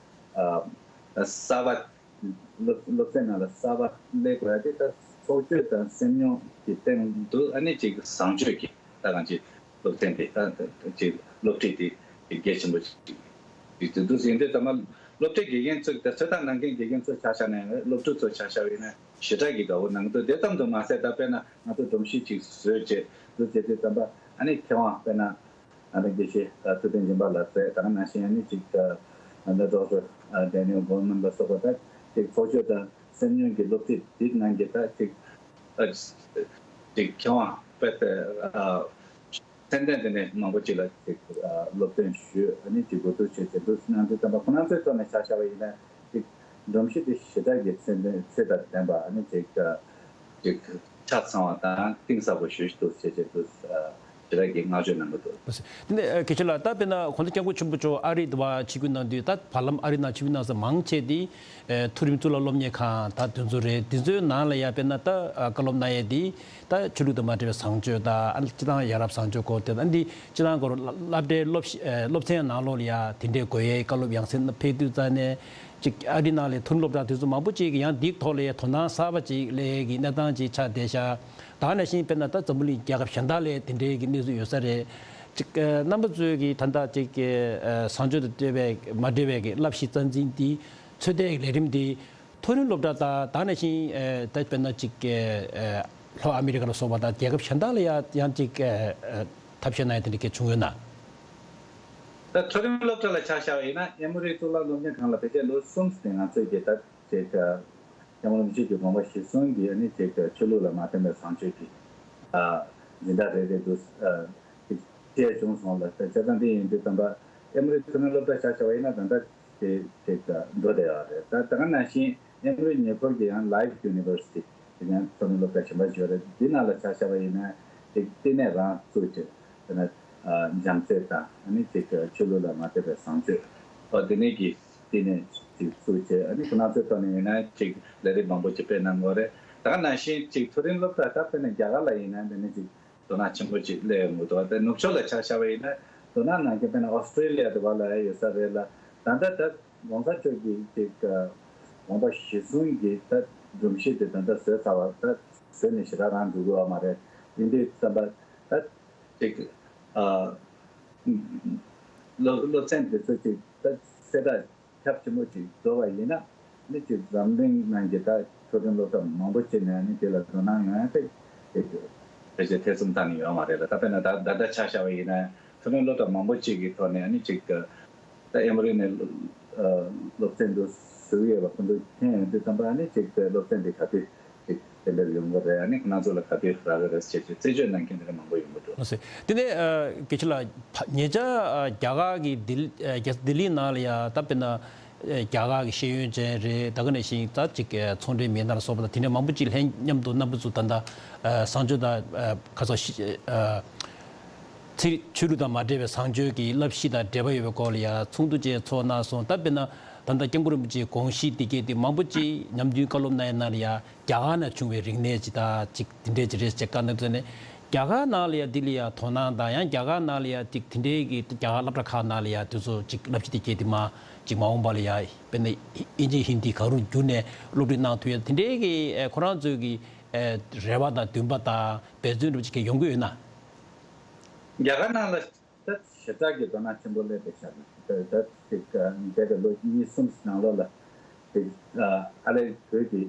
ཨ་གསར་པ་སློབ་སློབ་ཚན་ནང་ལ་གསར་པ་སླེབས་དགོས་ཡ་དེ་ད་ཚོགས་སྤྱོད་དང་སེམས་མྱོང་གི་སྟེང་དུ་ཨ་ནི་ཅིག་བཟང་སྤྱོད་ཀྱི་ད་གང་ཅིག་སློབ་ཚན་དེ་ད་ཅིག་སློབ་ཁྲིད་དེ་ཅིག་གལ་ཆེན་པོ་ཅིག་ཅིག་དེ་འདུག་ཟིན་དུས་ད་མ་སློབ་ཁྲིད་དགེ་རྒན་ཚོ་ད་ཚོད་ལྟ་གནང་མཁན་དགེ་རྒན་ཚོ་ཆ་བཞག་ན་ཡང་རེད། སློབ་ཕྲུག་ཚོ་ཆ་བཞག་པ་ཡིན་ན་ཞེ་དྲག་གི་དགའ་བོ་གནང་འདུག་དེ་ཙམ་དུ་མ་ཟད་ད་དཔེར་ན་ང་ཚོ་སྒྲོམ་གཞི་ཅིག་བཟོས་བྱས་འདུག་བྱས་དུས་ཙམ་པ་ཨ་ནི་མཁས་དབང་དཔེར་ན། ཨ་ནི་དགེ་བཤེས་ཐུབ་བསྟན་སྦྱིན་པ་ལགས་ཚོས་ད་ག་ནང་བཞིན་ཨ་ནི་ཅིག་ཨ་ད་ཌོག་ཊར་ཨ་ཌེ་ནིལ་གོལ་མན་ལ་སོགས་པ་ད་ཅིག་ཚོགས་སྤྱོད་དང་སེམས་མྱོང་གི་སློབ་ཁྲིད་འདི་གནང་གི་ད་ཅིག་ཨ་ཅིག་མཁས་དབང་དཔེ་ད་ཨ་མཚན་ལྡན་དེ་ནས་མང་པོ་ཅིག་ལ་ཅིག་ཨ་སློབ་སྟོན་ཞུས། ཨ་ནི་ཅིག་འགོ་འཛུགས་བྱས་བྱས་འདུག་གནང་དུས་ཙམ་པ་ཁོ་རང་ཚོའི་ཐོག་ནས་ཆ་བཞག་པ་ཡིན་ན་ཅིག་སྒྲོམ་གཞི་དེ་ཞེ་དྲག་གི་ཚད་ལྡན་ཚད་དང་ལྡན་པ་ཨ་ནི་ཅིག་ཅིག་ཆ་ཚང་བ་དང་གཏིང་ཟབ་པོ་ཞུ་ཞུ་འདུག་ཅེས་བྱས་འདུག་ཞེ་དྲག་གི་བསྔགས་བརྗོད་གནང་གི་འདུག་དེ་ནས་ཨ་དགེ་ཆོས་ལགས་ད་དཔེར་ན་གོང་ས་སྐྱབས་མགོན་ཆེན་པོ་མཆོག་ཨ་རི་དུ་བ་ཆིབས་བསྒྱུར་གནང་དུས་ད་བར་ལམ་ཨ་རི་ནང་ཆིབས་བསྒྱུར་གནང་ས་མང་ཆེ་དེ་ཨ་མཐོ་རིམ་གཙུག་ལག་སློབ་གཉེར་ཁང་ད་དེ་ཚོ་རེད། དེ་ཚོའི་ནང་ལ་ཡ་དཔེར་ན་ད་ཨ་བཀའ་སློབ་གནང་ཡས་དེ་ད་ཆོས་ལུགས་དང་མ་འབྲེལ་བའི་བཟང་སྤྱོད་དང་ཨ་ནི་སྤྱི་བཏང་ཡ་རབས་བཟང་སྤྱོད་སྐོར་དེ་ཨ་ནི་སྤྱི་བཏང་སྐོར་སློབ་གྲྭའི་སློབ་གཞི་ཨ་སློབ་ཚན་ནང་ལོགས་ལ་ཡ་དེ་འདྲའི་དགོས་ཡས་བཀའ་སློབ་ཡང་སེ་ཕེབས་དུས་ཙང་ནས། ཅིག་ཨ་རི་ནང་ལ་མཐོ་རིམ་སློབ་གྲྭ་དེ་ཚོ་མང་པོ་ཅིག་གིས་ཡང་འདིའི་ཐོག་ལ་དོ་སྣང་གསར་པ་ཅིག་སླེབས་ཀྱི་གནས་སྟངས་ཅིག་ཆགས་བསྡད་ཤག་ད་ག་ནང་བཞིན་དཔེར་ན་ད་འཛམ་བུ་གླིང་རྒྱལ་ཁབ་གཞན་དག་ལ་དེ་འདྲའི་གི་གནས་ཚུལ་ཡོད་ས་རེད། ཅིག་ཨ་རྣམ་པ་ཚོས་ཀྱིས་ད་ལྟ་ཅིག་ཨ་བཟང་སྤྱོད་དང་འབྲེལ་བའི་མ་འབྲེལ་བའི་གི་བསླབ་གཞི་རྩ་འཛིན་འདི་ཚོད་ལྟའི་ལས་རིམ་འདི་མཐོ་རིམ་སློབ་གྲྭ་དང་ད་ག་ནང་བཞིན་ཨ་ད་དཔེར་ན་ཅིག་ཨ་ལྷོ་ཨ་མི་རི་ཀ་ལ་སོགས་པ་དང་རྒྱལ་ཁབ་གཞན་དག་ལ་ཡང་ཡང་ཅིག་ཨ་ཨ་ཐབས་ཤེས་གནང་ཡ་དེ་འདྲ་གི་བྱུང་ཡོད་ན། ད་མཐོ་རིམ་སློབ་གྲྭ་ལ་ཆ་བཞག་པ་ཡིན་ན་ཨེ་མོ་རི་གཙུག་ལག་སློབ་གཉེར་ཁང་ལ་ཕལ་ཆེར་ལོ་གསུམ་ཙམ་ང་ཚོས་ཀྱི་ད་ཅིག་ཨ་སྐྱབས་མགོན་རིན་པོ་ཆེ་གི་དགོངས་པ་གཞིར་བཟུང་གིས་ཨ་ནི་ཅིག་ཨ་ཆོས་ལུགས་ལ་མ་བརྟེན་པའི་བཟང་སྤྱོད་ཀྱི་ཨ་འཛིན་གྲྭ་རེ་རེ་འདུག་ཨ་ཅིག་བཅས་བྱུང་སོང་ལ། ད་བྱས་ཙང་འདི་ཡིན་དུས་ཙམ་པ་ཨེ་མོ་རི་མཐོ་རིམ་སློབ་གྲྭ་ཆ་བཞག་པ་ཡིན་ན་ད་ལྟ་དེ་དེ་འགྲོ་བསྡད་ཡོད་རེད། ད་ད་ག་ནང་བཞིན་ཨེ་མོ་རི་ཉེ་འཁོར་གྱི་ཡང་ལའིབ་ཡུ་ནི་ཝར་སི་ཊི་དེ་ཡང་མཐོ་རིམ་སློབ་གྲྭ་གཞན་པ་ཞིག་ཡོད་རེད། འདི་ནང་ལ་ཆ་བཞག་པ་ཡིན་ན་དེ་ལྟེ་གནས་རང་བཙུགས་བྱས་དཔེར་ན་ཨ་བྱམས་བརྩེ་དང་ཨ་ནི་ཅིག་ཆོས་ལུགས་ལ་མ་བརྟེན་པའི་བཟང་སྤྱོད་ཨོ་དེ་ནས་ཀྱི་ལྟེ་གནས་ཅིག་བཙུགས་བྱས་ཨ་ནི་ཁོ་རང་ཚོའི་ཐོག་ནས་ཡིན་ན་ཅིག་ལས་རིགས་མང་པོ་ཅིག་སྤེལ་གནང་དགོས་རེད། ད་ག་ནང་བཞིན་ཅིག་མཐོ་རིམ་སློབ་གྲྭ་ད་དཔེར་ན་རྒྱ་གར་ལ་ཡིན་ན་འདི་ནས་ཅིག་དོ་སྣང་ཆེན་པོ་ཅིག་སླེབས་ཡོང་གི་འདུག་དེ་ནུབ་ཕྱོགས་ལ་ཆ་བཞག་པ་ཡིན་ན་དོ་སྣང་གནང་མཁན་དཔེར་ན་ཨོ་སི་ཀྲི་ལི་ཡ་དེ་བ་ལ་ཡོད་ས་རེད་ལ། ད་ལྟ་ད་གོང་ས་མཆོག་གིས་ཅིག་དགོངས་པ་གཞིར་བཟུང་གིས་ད་སྒྲོམ་གཞི་དེ་ད་ལྟ་བཟོས་ཚར་བ་ད་བཟོས་ནས་ཞེ་དྲག་རང་འགྲོ་གི་ཡོད་མ་རེད། ཡིན་དུས་ཙམ་པ་ད་ཅིག་ཨ་སློབ་སློབ་ཚན་དེ་ཚོ་ཅིག་ད་གསལ་བསྒྲགས་ཁྱབ་ཆེན་པོ་ཅིག་བཟོ་བ་ཡིན་ན་ནི་ཅིག་འཛམ་གླིང་ནང་གི་ད་མཐོ་རིམ་སློབ་གྲྭ་མང་པོ་ཅིག་ནས་ནི་དེ་ལ་དོ་སྣང་ཡོང་ཡ་དེ་ཅིག་ཕལ་ཆེར་ཐེ་ཚོམ་གཏན་ནས་ཡོད་མ་རེད་ལ། ད་དཔེར་ན་ད་ད་ལྟ་ཆ་བཞག་པ་ཡིན་ན་མཐོ་རིམ་སློབ་གྲྭ་མང་པོ་ཅིག་གི་ཐོག་ནས་ནི་ཅིག་ད་ཨེ་མོ་རི་ནས་སློབ་ཚན་དུ་ཟུག་ཡོད་པ་ཁོ་ཚོ་མཁྱེན་ཡོང་དུས་ཙམ་པ་ནི་ཅིག་སློབ་ཚན་དེ་ག་དུས་ཅིག་དེ་འདྲ་ཡོང་གི་རེད། ཨ་ནི་ཁོ་རང་ཚོ་ལ་ག་དུས་རག་གི་རེད་ཟེར་ཅིག་རྩད་གཅོད་གནང་མཁན་དེ་འདྲ་མང་པོ་ཡོང་གི་འདུག་ལགས་སོ། དེ་ནས་ཨ་དགེ་ཆོས་ལགས་ཉེ་ཆར་ཨ་རྒྱ་གར་གྱི་ལྡི་ལི་ཨ་རྒྱལ་ས་ལྡི་ལི་ནང་ལ་ཡ་ད་དཔེར་ན་ཨ་རྒྱ་གར་གྱི་ཤེས་ཡོན་ཅན་རེད། ད་ག་ནང་བཞིན་ད་ཅིག་ཨ་ཚོང་འབྲེལ་མི་སྣ་ལ་སོགས་པ་དང་དེ་འདྲ་མང་པོ་ཅིག་ལྷན་མཉམ་དུ་རྣམ་པ་ཚོ་ད་ལྟ་ཨ་བཟང་སྤྱོད་དང་ཨ་ཁ་སང་ཤི་ཨ་ཚིག་ཆོས་ལུགས་དང་མ་འབྲེལ་བའི་བཟང་སྤྱོད་ཀྱི་བསླབ་གཞི་དང་འབྲེལ་བ་ཡོད་པའི་སྐོར་ལ་ཡ་ཚོགས་འདུ་ཅིག་ཚོགས་གནང་སོང་། ད་དཔེར་ན་ད་ལྟ་སྐྱབས་མགོན་རིན་པོ་ཆེའི་དགོངས་གཞི་འདི་གས་དེ་མང་པོ་ཅིག་ཉམས་མཐུན་བཀའ་སློབ་གནང་ཡ་ནང་ལ་ཡ་རྒྱ་གར་ནས་བྱུང་བའི་རིག་གནས་ཅིག་དང་ཅིག་དེ་འདྲས་ཅིག་རེད་ཅེས་བཀའ་གནང་དུས་ནས་རྒྱ་གར་ནང་ལ་ཡ་འདི་ལ་ཡ་དོ་སྣང་དང་ཡང་རྒྱ་གར་ནང་ལ་ཡ་ཅིག་དེ་འདྲས་ཀྱི་རྒྱ་གར་སློབ་གྲྭ་ཁག་ནང་ལ་ཡ་དེ་ཚོ་ཅིག་བསླབ་བྱ་དེ་གས་དེ་མ་ཅིག་མ་འོངས་པ་ལ་ཡ་དཔེར་ན་ཨིན་ཇི་ཧིན་དི་ག་རུ་བསྒྱུར་ནས་སློབ་ཁྲིད་གནང་ཐུབ་ཡ་དེ་འདྲས་ཀྱི་ཨ་ཁོ་རང་ཚོའི་གི་ཨ་རེ་བ་དང་འདུན་པ་དང་འབད་བརྩོན་འདྲ་བོ་ཅིག་གས་ཡོང་གི་ཡོད་ན། རྒྱ་གར་ནང་ལ་ད་ཞེ་དྲག་གི་དོ་སྣང་ཆེན་པོ་སླེབས་བསྡད་ཤག་ད་ད་ཅིག་འདས་པའི་ལོ་གཉིས་གསུམ་ནང་ལོགས་ལ་ཅིག་ཨ་ལས་བོད་ཀྱི་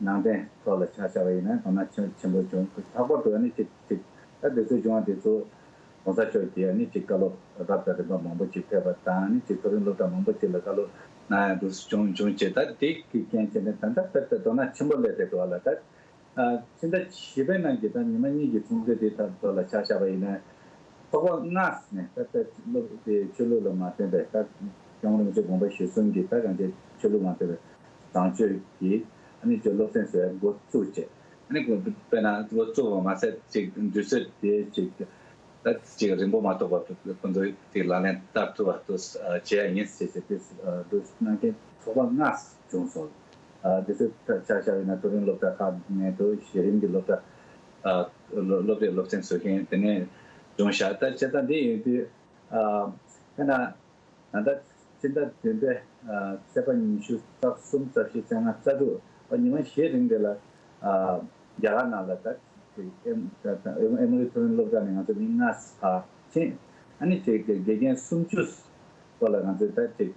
ནང་བསྟན་ཐོག་ལ་ཆ་བཞག་པ་ཡིན་ན་དོ་སྣང་ཆེན་ཆེན་པོ་བྱུང་། ལྷག་པར་དུ་ཨ་ནི་ཅིག་ཅིག་ད་དེ་ཚོ་བྱུང་བ་དེ་ཚོ་གོང་ས་མཆོག་གིས་ཨ་ནི་ཅིག་བཀའ་སློབ་རབ་དང་རིམ་པ་མང་པོ་ཅིག་ཕེབས་པ་དང་ཨ་ནི་ཅིག་མཐོ་རིམ་སློབ་གྲྭ་མང་པོ་ཅིག་ལ་བཀའ་སློབ་གནང་ཡ་འདུག་བྱུང་བྱུང་བྱས། ད་དེ་གི་རྐྱེན་བྱས་ནས་ད་ལྟ་དཔེ་ད་དོ་སྣང་ཆེན་པོ་སླེབས་བསྡད་འདུག་བ་ལ། ད་ཕྱི་ཟླ་བཞི་པའི་ནང་གི་ད་ཉི་མ་གཉིས་ཀྱི་ཚོགས་འདུ་དེ་ཐོག་ལ་ཆ་བཞག་པ་ཡིན་ན། ཚོགས་པ་ལྔ་ནས་ད་ལྟ་སློབ་དེ་ཆོས་ལུགས་ལ་མ་བརྟེན་པའི་ད་སྐྱབས་མགོན་རིན་པོ་ཆེའི་དགོངས་པ་གཞིར་བཟུང་གིས་ད་གང་ཅི་ཆོས་ལུགས་མ་བརྟེན་པའི་བཟང་སྤྱོད་ཀྱི་ཨ་ནི་ཅིག་སློབ་ཚན་བཟོ་ཡ་འགོ་བཙུགས་བྱས། ཨ་ནི་དཔེར་ན་འགོ་བཙུགས་པ་མ་ཟད་ཅིག་དུས་ཚོད་དེ་ཅིག་ད་ཅིག་རིང་པོ་མ་གཏོགས་པ་ཁོ་ཚོས་དེ་ལག་ལེན་བསྟར་ཐུབ་པ་དུ་བྱེད་ཡ་ཡིན་ཟེར་ཟེར་དེ་འདུག་གནང་མཁན་ཚོགས་པ་ལྔ་བྱུང་སོང་། ཨ་དེ་ཚོ་ཆ་བཞག་པ་ཡིན་ན་མཐོ་རིམ་སློབ་གྲྭ་ཁག་ནས་དུ་གཞི་རིམ་གྱི་སློབ་གྲྭ་ཨ་སློབ་སློབ་གྲྭའི་སློབ་ཚན་བཟོ་མཁན་དེ་ནས་བྱུང་ཤག་ད་བྱས་ཙང་འདི་ཡིན་དུས་ཨ་ཡིན་ན། ད་ལྟ་ཕྱི་ཟླ་བདུན་པའི་ཨ་ཚེས་པ་ཉི་ཤུ་རྩ་གསུམ་རྩ་བཞི་རྩ་ལྔ་རྩ་དྲུག་ཨ་ཉི་མ་བཞི་རིང་དེ་ལ་ཨ་རྒྱ་གར་ནང་ལ་ད་ཅིག་ཨེམ་ཨེམ་ཨེམ་རི་མཐོ་རིམ་སློབ་གྲྭ་ནས་ང་ཚོ་མི་ལྔ་ཕར་ཕྱིན། ཨ་ནི་ཅིག་དགེ་རྒན་སུམ་ཅུ་སྐོར་ལ་ང་ཚོས་ད་ཅིག་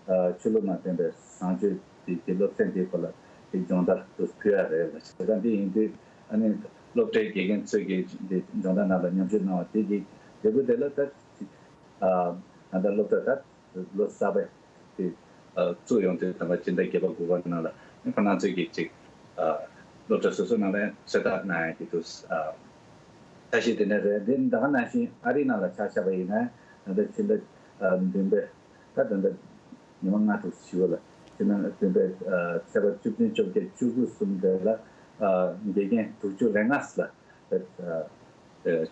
ཨ་ཆོས་ལུགས་མ་བསྟན་པའི་བཟང་སྤྱོད་དེ་དེ་སློབ་ཚན་དེའི་སྐོར་ལ་ཅིག་སྦྱོང་བརྡར་དུ་ཕུལ་ཡ་རེད་ལ། བྱས་ཙང་འདི་ཡིན་དུས་ཨ་ནི་སློབ་གྲྭའི་དགེ་རྒན་ཚོས་ཀྱིས་འདི་སྦྱོང་བརྡར་ནང་ལ་མཉམ་ཞུགས་གནང་བ་དེ་གི་འབྲས་བུ་དེ་ལ་ད་ཅིག་ཨ་ད་ལྟ་སློབ་གྲྭ་ད་ལོ་གསར་པ་དེ་ཨ་བཙུགས་ཡོང་དུས་ད་ལྟ་ཕྱི་ཟླ་བརྒྱད་པ་དགུ་པ་ནང་ལ་ཁོ་རང་ཚོས་ཀྱིས་ཅིག་ཨ་སློབ་གྲྭ་སོ་སོ་ནང་ལ་ཚོད་ལྟ་གནང་ཡ་གི་འདུག་ཨ་ཆ་ཤས་དེ་འདྲ་རེད། འདི་ད་ག་ནང་བཞིན་ཨ་རི་ནང་ལ་ཆ་བཞག་པ་ཡིན་ན་ད་ལྟ་ཕྱི་ཟླ་ཨ་བདུན་པའི་ད་ད་ལྟ་ཉི་མ་ལྔ་དྲུག་ཞིག་ལ་ཕྱི་ཟླ་བདུན་པའི་ཨ་ཚེས་པ་བཅུ་བདུན་བཅོ་བརྒྱད་བཅུ་དགུ་གསུམ་དེ་ལ་ཨ་དགེ་རྒན་དྲུག་ཅུ་རེ་ལྔ་ལ།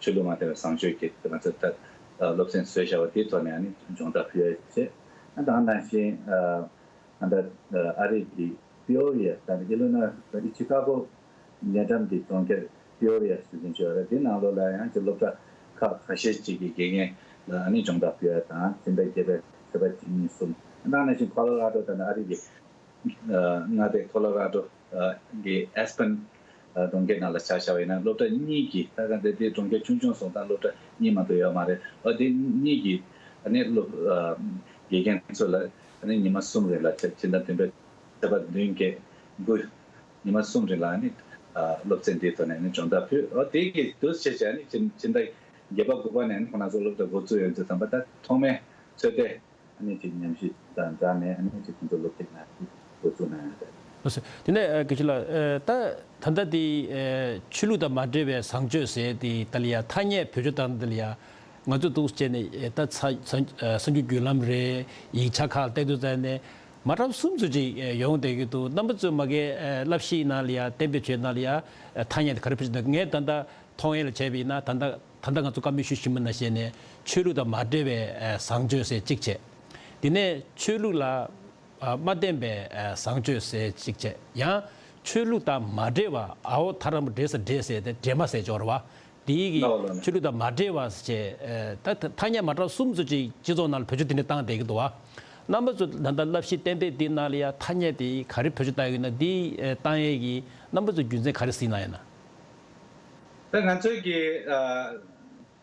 ཆོས་ལུགས་མ་བསྟན་པའི་བཟང་སྤྱོད་ཀྱི་ང་ཚོ་ད་སློབ་ཚན་བཟོས་བཞག་པ་དེའི་ཐོག་ནས་ཨ་ནི་སྦྱོང་བརྡར་ཕུལ་ཡ་བྱས། ཨ་ད་ག་ནང་བཞིན་ཨ་ད་ཨ་རི་གི་པི་ཨོ་ཡ་ད་ནི་ཨི་ལི་ནོ་ཆི་ཀ་གོ་ཉེ་འགྲམ་གྱི་གྲོང་ཁྱེར་པི་ཨོ་ཡ་ཞེས་བཞིན་བརྗོད་རེད། དེ་ནང་ལོགས་ལ་ཡང་ཅིག་སློབ་གྲྭ་ཁག་ཁ་ཤས་ཅིག་གི་དགེ་རྒན་ལ་ཨ་ནི་སྦྱོང་བརྡར་ཕུལ་ཡ་དང་ཕྱི་ཟླ་བརྒྱད་པའི་ཚེས་པ་གཅིག་གཉིས་གསུམ། ཨ་ད་ག་ནང་བཞིན་ཁོ་ལོ་ར་ཌོ་ད་ནི་ཨ་རི་གི་མངའ་སྡེ་ཁོ་ལོ་ར་ཌོ་གི་ཨེས་པན་གྲོང་ཁྱེར་ནང་ལ་ཆ་བཞག་པ་ཡིན་ན་སློབ་གྲྭ་གཉིས་ཀྱི་ད་ག་དེ་དེ་གྲོང་ཁྱེར་ཆུང་ཆུང་སོང་ཙང་སློབ་གྲྭ་གཉིས་མ་གཏོགས་ཡོད་མ་རེད། འོ་དེ་གཉིས་ཀྱི་ཨ་ནི་སློབ་དགེ་རྒན་ཚོ་ལ་ཨ་ནི་ཉི་མ་གསུམ་རིང་ལ་ཕྱི་ཟླ་བདུན་པའི་ཚེས་པ་བདུན་བརྒྱད་དགུ་ཉི་མ་གསུམ་རིང་ལ་ཨ་ནི་སློབ་ཚན་འདིའི་ཐོག་ནས་ཨ་ནི་སྦྱོང་བརྡར་ཕུལ། འོ་དེ་གི་དུས་ཆེ་ཆེ་ཨ་ནི་ཕྱི་ཟླ་བརྒྱད་པ་དགུ་པ་ནས་ཨ་ནི་ཁོ་ན་ཚོ་སློབ་གྲྭ་འགོ་བཙུགས་ཡོང་དུས་ཙམ་པ་ད་ཐོག་མའི་ཚོད་ལྟའི་ཨ་ནི་ཅིག་ཉམས་ཞིབ་དང་སྦྲགས་ནས་ཨ་ནི་ཅིག་ཁོང་ཚོ་སློབ་ཁྲིད་གནང་ཡ་འགོ་བཙུགས་གནང་ཡ་རེད། ལགས་སོ། དེ་ནས་ཨ་དགེ་བཤེས་ལགས། ཨ་ད་ད་ལྟ་དེ་ཨ་ཆོས་ལུགས་དང་མ་འབྲེལ་བའི་བཟང་སྤྱོད་ཟེར་དེ་ད་ལ་ཡ་ཐ་སྙད་བེད་སྤྱོད་བཏང་ད་ལ་ཡ་ང་ཚོ་འདུག་བྱས་ནས་ཨ་ད་ཚ་ཚ་ཨ་གསར་འགྱུར་བརྒྱུད་ལམ་རེད། ཡིག་ཆ་ཁག་ལ་བལྟས་དུས་ཙམ་ནས་མ་འདྲ་བ་གསུམ་ཚོ་ཅིག་ཨ་ཡོང་བསྡད་ཀྱི་འདུག་རྣམ་པ་ཚོས་མ་གི་ཨ་བསླབ་གཞིའི་ནང་ལ་ཡ་གཏན་འབེབས་བྱས་ནང་ལ་ཡ་ཨ་ཐ་སྙད་དེ་ག་རེ་བེད་སྤྱོད་གཏོང་། ངས་ད་ལྟ་མཐོང་ཡས་ལ་བྱས་པ་ཡིན་ན་ད་ལྟ། ད་ལྟ་ང་ཚོ་བཀའ་མོལ་ཞུ་བཞིན་པ་ནང་བཞིན་ནས་ཆོས་ལུགས་དང་མ་འབྲེལ་བའི་ཨ་བཟང་སྤྱོད་ཟེར་གཅིག་བྱས། དེ་ནས་ཆོས་ལུགས་ལ་ཨ་མ་བརྟེན་པའི་ཨ་བཟང་སྤྱོད་ཟེར་གཅིག་བྱས། ཡང་ཆོས་ལུགས་དང་མ་འབྲེལ་བ་ཨའོ་ཐ་རམ་འདྲེ་ས་འདྲེ་ཟེར་ཏེ་འདྲེ་མ་ཟེར་ཅོག་རེད་བ། དེའི་གི་ལགས་ལགས། ཆོས་ལུགས་དང་མ་འབྲེལ་བ་ཟེར་བྱས་ཨ་ད་ཐ་སྙད་མ་འདྲ་གསུམ་ཚོ་ཅིག་སྤྱི་ཚོགས་ནང་ལ་བེད་སྤྱོད་དེ་འདྲ་བཏང་བསྡད་ཀྱི་འདུག་བ། རྣམ་པ་ཚོ་ད་ལྟ་བསླབ་གཞི་གཏན་འབེབས་འདི་ནང་ལ་ཡ་ཐ་སྙད་དེ་ག་རེ་བེད་སྤྱོད་བཏང་ཡོད་ན་འདི་ཨ་བཏང་ཡས་ཀྱི་རྣམ་པ་ཚོ་རྒྱུ་མཚན་ག་རེ་གཟིགས་གནང་ཡོད་ན། ད་ང་ཚོས་ཀྱི་ཨ་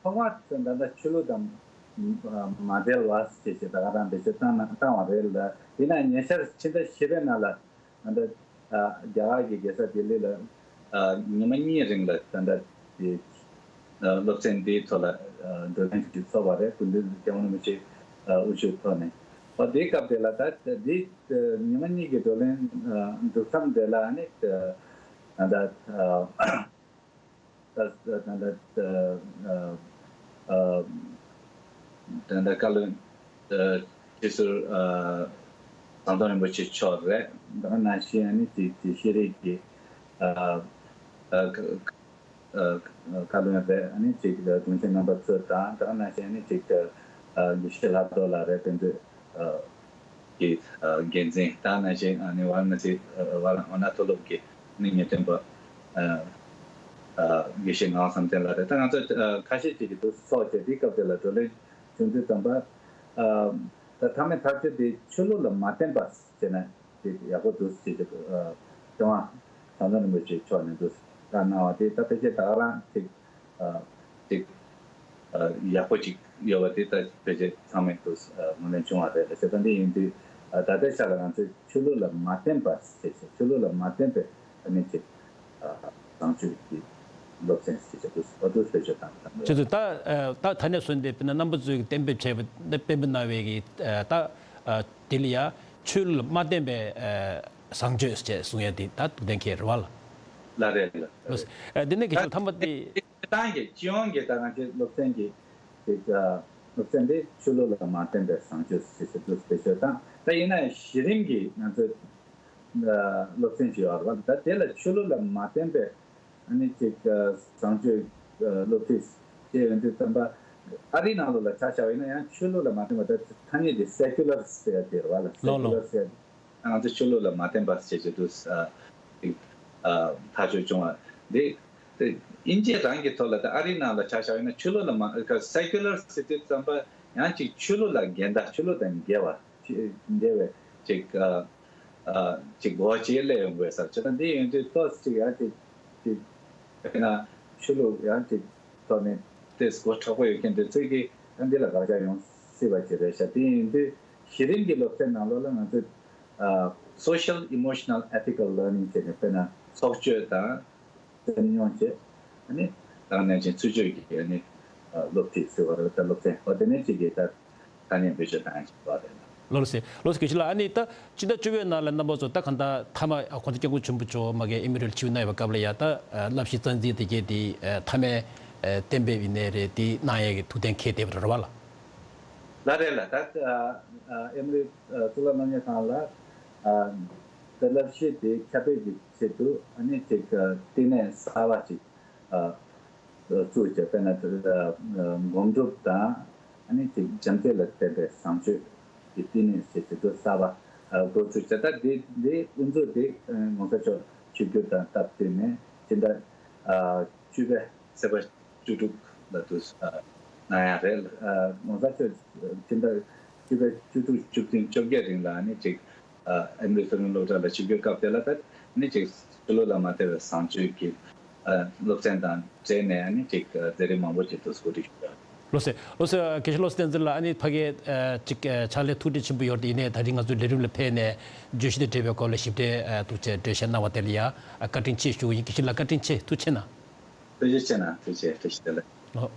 ཐོག་མར་ད་ལྟ་ཆོས་ལུགས་དང་མ་འབྲེལ་བ་ཞེས་བྱས་ད་ག་རང་བེད་སྤྱོད་བཏང་ན་བཏང་བ་རེད་ལ། ཡིན་ན་ཉེ་ཆར་ཕྱི་ཟླ་བཞི་པའི་ནང་ལ་ད་ལྟ་ཨ་རྒྱ་གར་གྱི་རྒྱལ་ས་ལྡི་ལི་ལ་ཨ་ཉི་མ་གཉིས་རིང་ལ་ད་ལྟ་དེ་ཨ་སློབ་ཚན་འདིའི་ཐོག་ལ་ཨ་བགྲོ་གླེང་ཞིག་ཚོགས་པ་རེད། སྐུ་མདུན་སྐྱབས་མགོན་རིན་པོ་ཆེ་ཨ་དབུ་བཞུགས་ཐོག་ནས། ཨ་དེའི་སྐབས་དེ་ལ་ད་འདི་ཉི་མ་གཉིས་ཀྱི་བགྲོ་གླེང་ཨ་འཛུགས་མཚམས་དེ་ལ་ནི་ད་ད་ལྟ་ཨ། ད་ད་ད་ད་ཨ་ཨ་ད་ད་བཀའ་བློན་ཨ་སྤྱི་ཟུར་ཨ་ཟམ་གདོང་རིན་པོ་ཆེ་མཆོག་རེད། ད་ག་ནང་བཞིན་ཨ་ནི་ཅིག་ཅིག་ཤེས་རིག་གི་ཨ་ཨ་ཨ་བཀའ་བློན་རེད། ཨ་ནི་ཅིག་དྲུང་ཆེ་རྣམ་པ་ཚོ་དང་ད་ག་ནང་བཞིན་ཨ་ནི་ཅིག་ཨ་དགེ་བཤེས་ལྷག་རྡོར་ལགས་རེད། དཔེ་མཛོད་ཨ། གི་འགན་འཛིན། ད་ནང་བཞིན་ཨ་ནི་ཝཱ་ར་ཎ་སི་ཝཱ་ར་ཎ་མཐོ་སློབ་ཀྱི་ནི་ངེས་སྟོན་པ་དགེ་བཤེས་ངག་དབང་བསམ་གཏན་ལགས་རེད། ད་ང་ཚོ་ཁ་ཤས་ཅིག་གིས་འདུག་སོགས་བྱས་དེའི་སྐབས་དེ་ལ་བགྲོ་གླེང་བྱུང་དུས་ཙམ་པ་ད་མཐའ་མའི་ཐག་གཅོད་དེ་ཆོས་ལུགས་ལ་མ་བརྟེན་པ་བྱས་ན་དེ་ཡག་པོ་འདུག་ཅེས་ཀྱི་ཨ་ལྕམ་ཟམ་གདོང་རིན་པོ་ཆེ་མཆོག་ནས་འདུག་བཀའ་གནང་བ་དེ་ད་ཕལ་ཆེར་ད་ག་རང་ཅིག་ཨ་ཅིག་ཨ་ཡག་པོ་ཅིག་ཡོད་པ་དེ་ད་ཕལ་ཆེར་ཚང་མས་འདུག་ཨ་ངོས་ལེན་བྱུང་བ་རེད་ལ། བྱས་ཙང་འདི་ཡིན་དུས་ཨ་ད་ལྟའི་ཆ་ལ་ང་ཚོས་ཆོས་ལུགས་ལ་མ་བརྟེན་པ་ཞེས་བྱ་ཆོས་ལུགས་ལ་མ་བརྟེན་པའི་ཨ་ནི་ཅིག་ཨ་བཟང་སྤྱོད་ཀྱི་སློབ་ཚན་ཞེས་བྱ་འདུག་ཨ་འདུག་བེད་སྤྱོད་བཏང་བཏང་བྱས་ཙང་ད་ཨ་ད་ད་ནས་བཟུང་སྟེ་དཔེར་ན་རྣམ་པ་ཚོས་གཏན་འབེབས་བྱས་པ་གཏན་འབེབས་གནང་བའི་གི་ཨ་ད་ཨ་དེ་ལ་ཡ་ཆོས་ལུགས་ལ་མ་བརྟེན་པའི་ཨ་བཟང་སྤྱོད་ཅེས་གསུང་ཡ་དེ་ད་གཏན་འཁེལ་རེད་བ་ལ། ལ་རེད་ལ། ལགས་སོ། ཨ་དེ་ནས་དགེ་བཤེས་ལགས་མཐའ་མ་དེ། སྤྱིར་བཏང་གི་སྤྱི་ཡོངས་ཀྱི་ད་ང་ཚོའི་སློབ་ཚན་གྱི་ཅིག་ཨ་སློབ་ཚན་དེ་ཆོས་ལུགས་ལ་མ་བརྟེན་པའི་བཟང་སྤྱོད་ཟེར་ཞིག་འདུག་བེད་སྤྱོད་དང་། ད་ཡིན་ན་ཡང་གཞི་རིམ་གྱི་ང་ཚོའི་ཨ་སློབ་ཚན་ཅིག་ཡོད་རེད་བ། ད་དེ་ལ་ཆོས་ལུགས་ལ་མ་བརྟེན་པའི་ཨ་ནི་ཅིག་ཨ་བཟང་སྤྱོད་ཨ་སློབ་ཁྲིད་ཅེས་ཡོང་དུས་ཙམ་པ་ཨ་རིའི་ནང་ལོགས་ལ་ཆ་བཞག་པ་ཡིན་ན་ཡང་ཆོས་ལུགས་ལ་མ་བརྟེན་པ་ད་ཐ་སྙད་དེ་སེ་ཀུ་ལར་ཟེར་ཡ་དེ་རེད་བ་ལ། ལགས་ལགས། སེ་ཀུ་ལར་ཟེར་ཡ་ ང་ཚོ་ཆོས་ལུགས་ལ་མ་བརྟེན་པ་བྱེད་ཀྱི་འདུག་ཨ། ཨ། ཐག་གཅོད་བྱུང་བ་འདི། དབྱིན་ཇི་རང་གི་ཐོག་ལ་ད་ཨ་རིའི་ནང་ལ་ཆ་བཞག་ཡོད་ན་ཆོས་ལུགས་ལ་མ་སེ་ཀུ་ལར་ཟེར་དུས་ཙམ་པ་ཡང་ཅིག་ཆོས་ལུགས་ལ་འགལ་ཟླ་ཆོས་ལུགས་དང་འགལ་བ་འགལ་བའི་ཅིག་ཨ། ཅིག་གོ་བ་ཅིག་སླེབས་ཡོང་དགོས་ས་བྱས་ན་འདི་ཡོང་དུས་ཏོག་ཙམ་ཅིག་ཡང་ཅིག་ཅིག་དཔེར་ན་ཆོས་ལུགས་ཡང་ཅིག་ཐོག་ནས་ཏོག་ཙམ་གོ་དྲག་པོ་ཡོད་མཁན་དེ་ཚོས་ཀྱིས་ཡང་འདི་ལ་དགག་བྱ་ཡོང་སྲིད་པ་ཅིག་རེད་ཤག་དེ་ཡིན་དུས་གཞི་རིམ་གྱི་སློབ་ཚན་ནང་ལོགས་ལ་ང་ཚོས་ཨ། social emotional ethical learning བྱས་ནས་དཔེར་ན་ཚོགས་སྤྱོད་དང་། སེམས་མྱོང་བཅས། ཨ་ནི། ད་ནང་བཞིན་ཚུལ་འཆོས་ཀྱི་ཨ་ནི། ཨ། སློབ་ཁྲིད་ཟེར་བ་རེད་ད་སློབ་ཚན་འོ་དེ་ནས་ཅིག་གིས་ད་ཐ་སྙད་བེད་སྤྱོད་བཏང་ཡ་ཞིག་རེད་ལ། ལགས་སོ། ལགས་སོ་དགེ་བཤེས་ལགས། ཨ་ནི་ད་སྤྱི་ཟླ་བཅུ་པའི་ནང་ལ་རྣམ་པ་ཚོ་ད་གང་ལྟར་མཐའ་མ་༸གོང་ས་༸སྐྱབས་མགོན་ཆེན་པོ་མཆོག་མ་གིར་ཨི་མེ་རུ་ལ་ཆིབས་གནང་ཡོད་པའི་སྐབས་ལ་ཡ་ད་བསླབ་གཞི་རྩ་འཛིན་དེ་གས་དེ་མཐའ་མའི་གཏན་འབེབས་ཡིན་ནའི་རེད། དེ་གནང་ཡས་ཀྱི་ཐུགས་གཏན་འཁེལ་བསྡད་པ་རེད་བ་ལགས། ལགས་རེད་ལགས། ད་ཨ་ཨེ་མ་རི་ཨ་གཙུག་ལག་སློབ་གཉེར་ཁང་ལ་ཨ་ད་བསླབ་གཞི་དེ་ཁྱབ་སྤེལ་གྱི་ཆེད་དུ་ཨ་ནི་ཅིག་ཨ་བསྟི་གནས་གསར་པ་ཅིག་ཨ་བཙུགས་བྱས། དཔེར་ན་ཨ་སྒོམ་སྒྲུབ་དང་ཨ་ནི་ཅིག་བྱམས་བརྩེ་ལ་བརྟེན་པའི་བཟང་སྤྱོད་ཀྱི་བསྟི་གནས་ཟེར་ཆེད་དུ་གསར་པ་ཨ་འགོ་ཚུགས་བྱས། ད་འདི་འདི་དབུ་འཛུགས་འདི་༸གོང་ས་མཆོག་ཆིབས་བསྒྱུར་དང་སྟབས་བསྟུན་ནས་སྤྱི་ཟླ་ཨ་བཅུ་པའི་ཚེས་པ་བཅུ་དྲུག་ལ་དུ་ཨ་གནང་ཡ་རེད། ཨ་༸གོང་ས་མཆོག་སྤྱི་ཟླ་བཅུ་པའི་བཅུ་དྲུག་བཅུ་བདུན་བཅོ་བརྒྱད་རིང་ལ་ཨ་ནི་ཅིག་ཨ་ཨེ་མ་རི་མཚོ་སྔོན་སློབ་གྲྭ་ལ་ཆིབས་བསྒྱུར་སྐབས་དེ་ལ་ད་ནི་ཅིག་ཆོས་ལུགས་ལ་མ་བརྟེན་པའི་བཟང་སྤྱོད་ཀྱི་ཨ་སློབ་ཚན་དང་འབྲེལ་ནས་ཨ་ནི་ཅིག་ཨ་མཛད་རིམ་མང་པོ་ཅིག་ཏུ་གོ་སྒྲིག་ཞུས་ཡོད། ལགས་སོ། ལགས་སོ། དགེ་བཤེས་བློ་བཟང་བསྟན་འཛིན་ལགས། ཨ་ནི་ཕ་གིར་ཨ་ཅིག་ཨ་ཕྱག་ལས་ཐུགས་འདྲིས་ཆེན་པོ་ཡོད་རེད། ཡིན་ནའི་ད་རིང་ང་ཚོའི་ལས་རིམ་ལ་ཕེབས་ནས་བརྗོད་གཞི་དང་འབྲེལ་བའི་སྐོར་ལ་ཞིབ་ཕྲའི་ཨ་ཐུགས་རྗེ་ཆེ་འགྲེལ་བཤད་གནང་བ་དེ་ལ་ཡ་ཨ་བཀའ་དྲིན་ཆེ་ཞུ་གི་ཡིན། དགེ་བཤེས་ལགས་བཀའ་དྲིན་ཆེ། ཐུགས་རྗེ་ཆེ་གནང་། ཐུགས་རྗེ་ཆེ་གནང་། ཐུགས་རྗེ་ཆེ། བཀྲ་ཤིས་བདེ་ལེགས། ཨོ།